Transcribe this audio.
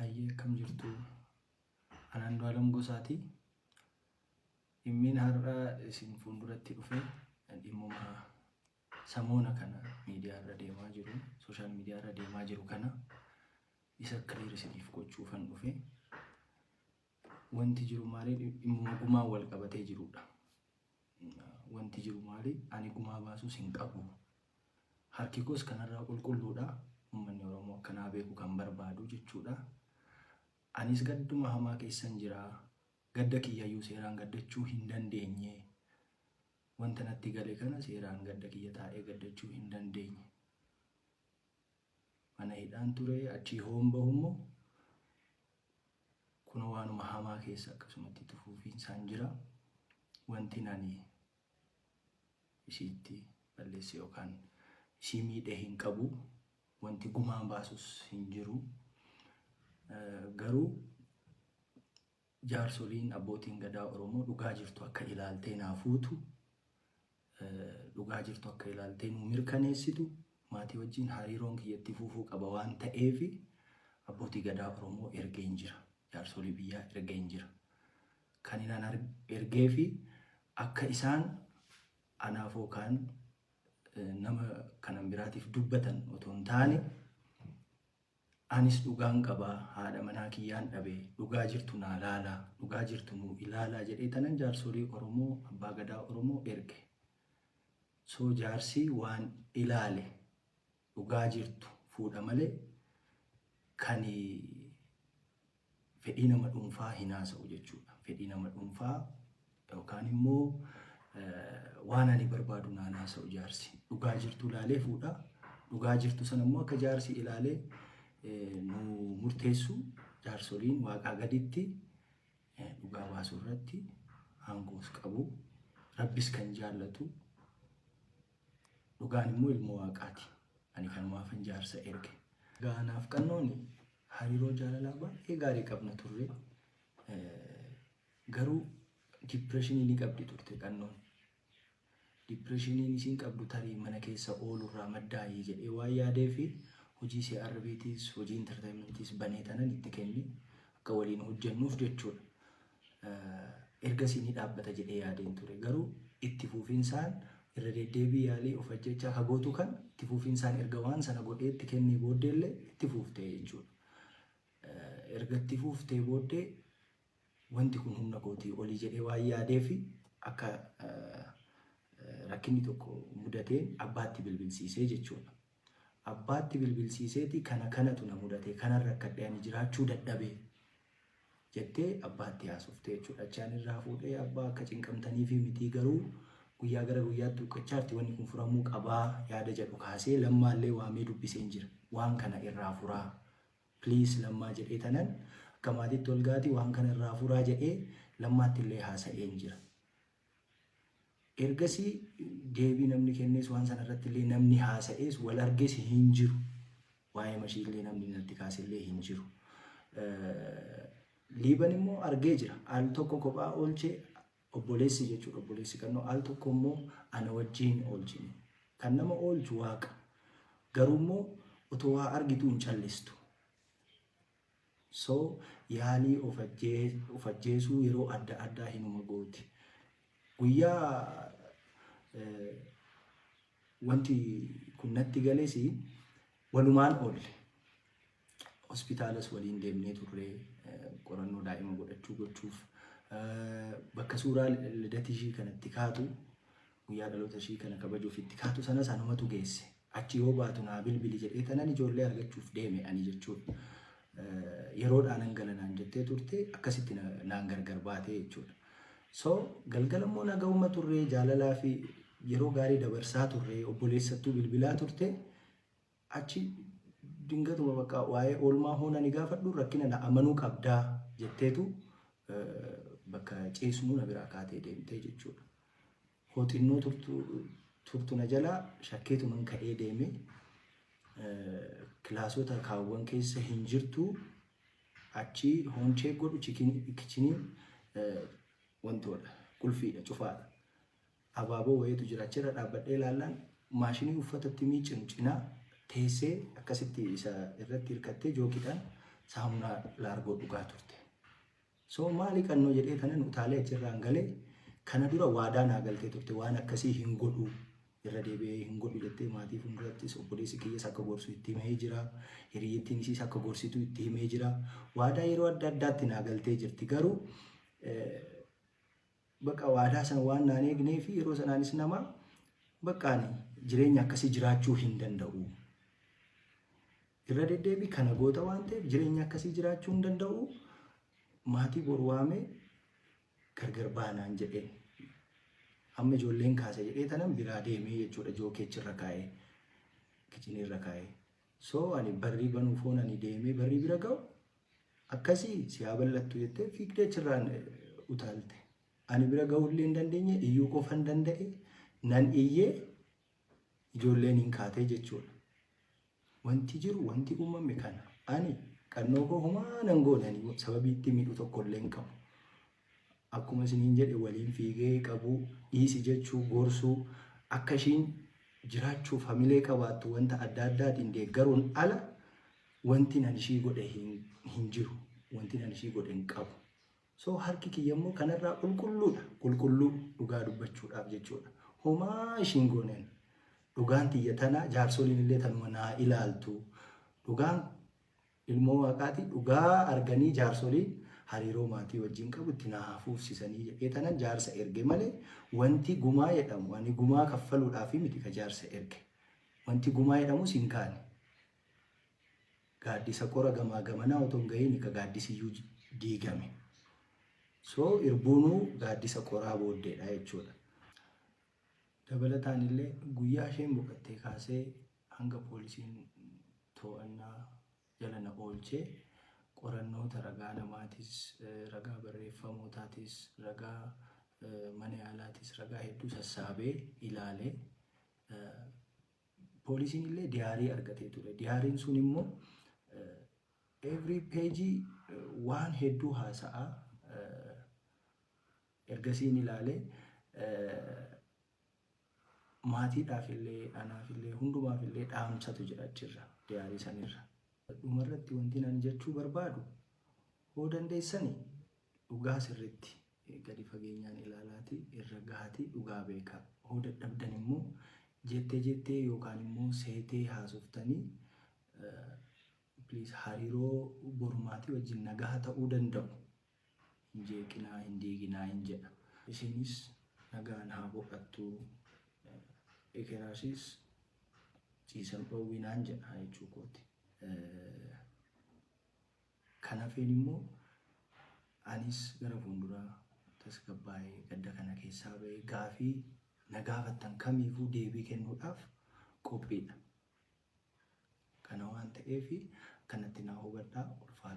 Hayyee, akkam jirtu? Ani Andu'aalam Gosaati. Dhimmiin har'a isin fuulduratti dhufe dhimmuma samoona kana miidiyaa irra deemaa jiru, social media irra deemaa jiru kana isa clear isiniif gochuufan dhufe. Wanti jiru maali? Dhimmuma gumaan wal qabatee jirudha. Wanti jiru maali? Ani gumaa baasuus hin qabu. Harki koos kanarraa qulqulluudha. Uummanni Oromoo akkanaa beeku kan barbaadu jechuudha. Anis gadduma hamaa keessan jira. Gadda kiyyayyuu seeraan gaddachuu hin dandeenye. Wanta natti gale kana seeraan gadda kiyya taa'ee gaddachuu hin dandeenye. Mana hidhaan ture, achii hoon bahu immoo kun waanuma hamaa keessa akkasumatti itti fufiinsaan jira. Wanti ani isiitti balleesse yookaan isii miidhee hin qabu. Wanti gumaan baasus hin jiru. Garuu jaarsoliin, abbootiin gadaa Oromoo dhugaa jirtu akka ilaaltee naa fuutu, dhugaa jirtu akka ilaaltee nuu mirkaneessitu, maatii wajjin hariiroon kiyyatti fufuu qaba waan ta'eef abbootii gadaa Oromoo ergeen jira. Jaarsolii biyyaa ergeen jira. Kan inni ergee fi akka isaan anaaf yookaan nama kanan biraatiif dubbatan otoo hin taane, anis dhugaan qabaa, haadha manaa kiyyaan dhabe, dhugaa jirtu naa laalaa, dhugaa jirtu nuu ilaalaa jedhee tanan jaarsolii Oromoo, abbaa gadaa Oromoo erge. So jaarsi waan ilaale dhugaa jirtu fuudha malee kan fedhii nama dhuunfaa hin haasa'u jechuudha. Fedhii nama dhuunfaa yookaan immoo waan ani barbaadu naan haasa'u jaarsi. Dhugaa jirtu ilaalee fuudha. Dhugaa jirtu sana immoo akka jaarsi ilaalee nu murteessu, jaarsoliin waaqaa gaditti dhugaa baasuu irratti aangoos qabu. Rabbis kan jaallatu dhugaan immoo ilma waaqaati. Ani kanumaafan jaarsa erge. Gaanaaf qannoon hariiroo jaalalaa baay'ee gaarii qabna turre. Garuu depressionii ni qabdi turte qannoon. Depressioniin isiin qabdu tarii mana keessa oolurraa maddaayii jedhee waan yaadee fi hojii CRBtis, hojii entertainmentis banee tanan itti kenne akka waliin hojjennuuf jechuudha. Ergasii ni dhaabbata jedhee yaadeen ture. Garuu itti fufinsaan irra deddeebii yaalii of ajjechaa ka gootu kan itti fufinsaan erga waan sana godhee itti kennee booddeellee itti fuuftee jechuudha. Erga itti fuuftee booddee wanti kun humna kootii olii jedhee waan yaadee fi akka rakkinni tokko mudateen abbaatti bilbilsiisee jechuudha. Abbaatti bilbilsiiseeti kana kanatu na mudate, kanan rakkadhe, ani jiraachuu dadhabe jettee abbaatti haasoftee jechuudha. Achaan irraa fuudhee, abbaa akka cinqamtanii fi mitii, garuu guyyaa gara guyyaatti huqqachaarti, wanni kun furamuu qabaa yaada jedhu kaasee Lammaallee waamee dubbiseen jira. Waan kana irraa furaa. Please Lammaa jedhee tanan akka maatiitti ol gaati waan kana irraa furaa jedhee Lammaatti illee haasa'een jira. Ergasii deebii namni kennees, waan sana irratti illee namni haasa'ees, wal arges hin jiru. Waa'ee mashii illee namni natti kaase illee hin jiru. Liiban immoo argee jira. Al tokko kophaa oolchee obboleessi jechuudha. Obboleessi qannoo al tokko immoo ana wajjin oolchine. Kan nama oolchu waaqa. Garuu immoo otoo waa argitu hin callistu. So yaalii of ajjeesuu yeroo adda addaa hinuma gooti. Guyyaa wanti kun natti gales walumaan oolle. Hospitaalas waliin deemnee turre qorannoo daa'ima godhachuu gochuuf, bakka suuraa lidatii ishii kanatti kaatu, guyyaa dhaloota ishii kana kabajuuf itti kaatu sanas anumatu geesse. Achi yoo baatu naa bilbili jedhee tanan ijoollee argachuuf deeme ani jechuudha. Yeroodhaan an gala naan jettee turte, akkasitti naan gargar baatee jechuudha. So galgala immoo nagahuma turre, jaalalaa fi yeroo gaarii dabarsaa turre, obboleessattuu bilbilaa turte. Achi dingatuma bakka waa'ee oolmaa hoona ni gaafadhu, rakkina na amanuu qabdaa jetteetu bakka ciisnuu na biraa kaatee deemtee jechuudha. Hoo xinnoo turtu na jalaa shakkeetuman ka'ee deeme. Kilaasota kaawwan keessa hin jirtu, achi hoonchee godhu kitcheniin wantoodha, qulfiidha, cufaadha. Abaaboo wayiitu jira, achirra dhaabbadhee ilaallaan maashinii uffatatti miicinu cinaa teessee akkasitti isa irratti hirkattee jookiidhaan Saamunaa laargoo dhugaa turte. So maali qannoo jedhee kanan utaalee achirraan galee, kana dura waadaa naa galtee turte, waan akkasii hin godhu, irra deebi'ee hin godhu jettee. Maatii fuuldurattis obboleessi kiyyas akka gorsu itti himee jira. Hiriyyittiin isiis akka gorsitu itti himee jira. Waadaa yeroo adda addaatti naa galtee jirti. Garuu bakka waadaa sana waan naan eegnee fi yeroo sanaanis nama bakka ani jireenya akkasii jiraachuu hin danda'u. Irra deddeebii kana goota waan ta'eef jireenya akkasii jiraachuu hin danda'u. Maatii boru waamee gargar baanaan jedheen. Amma ijoolleen kaase jedhee tanan biraa deemee jechuudha, jookeechirra kaa'ee, kitchenirra kaa'ee. So ani barrii banuu foon ani deemee barrii bira ga'u, akkasii si haa bal'attu jettee fiigdee achirraan utaalte. Ani bira ga'uu illee hin dandeenye, iyyuu qofan danda'e, nan iyyee, ijoolleen hin kaatee jechuudha. Wanti jiru, wanti uumame kana. Ani qannoo koo homaa nan goone, ani sababii itti miidhu tokko illee hin qabu. Akkuma isiniin jedhe, waliin fiigee qabuu, dhiisi jechuu, gorsuu, akka ishiin jiraachuuf hamilee qabaattu wanta adda addaatiin deeggaruun ala wanti nan ishii godhe hin jiru. Wanti nan ishii godhe hin qabu. So harki kiyya immoo kanarraa qulqulluudha. Qulqulluu dhugaa dubbachuudhaaf jechuudha. Homaa ishiin gooneen. Dhugaan tiyya tana, jaarsoliin illee tanuma naa ilaaltu. Dhugaan ilmoo waaqaati, dhugaa arganii jaarsoliin hariiroo maatii wajjin qabu itti naa hafuufsisanii jedhee tanan jaarsa erge malee, wanti gumaa jedhamu, ani gumaa kaffaluudhaaf miti ka jaarsa erge. Wanti gumaa jedhamus hin kaane. Gaaddisa qora gamaa gamanaa otoo hin gahiin ka gaaddisiyyuu diigame. So irbuunuu gaaddisa qoraa booddeedha jechuudha. Dabalataan illee guyyaa isheen boqottee kaasee hanga poolisiin to'annaa jala na oolchee qorannoota ragaa namaatis, ragaa barreeffamootaatis, ragaa mana yaalaatis, ragaa hedduu sassaabee ilaalee, poolisiin illee diary argatee ture. Diaryn sun immoo every page waan hedduu haasa'aa. Ergasiin ilaalee maatiidhaaf illee, anaaf illee, hundumaaf illee dhaamsatu jira achirra, diary sanirra. Dhumarratti wanti ani jechuu barbaadu, hoo dandeessani dhugaa sirritti gadi fageenyaan ilaalaati irra gahatii dhugaa beekaa. Hoo dadhabdan immoo jettee jettee yookaan immoo seetee haasoftanii, please, hariiroo borumaatii wajjin nagaa ta'uu danda'u hin jeeqinaa, hin diiginaa hin jedha. Isinis nagaan haa boqattu, ekeraasis ciisan dhoowwinaan jedha jechuu kooti. Kan hafeen immoo anis gara fuulduraa tasgabbaa'ee gadda kana keessaa ba'ee gaafii na gaafattan kamiifuu deebii kennuudhaaf qophiidha. Kana waan ta'eef kanatti naa hubadhaa, ulfaadha.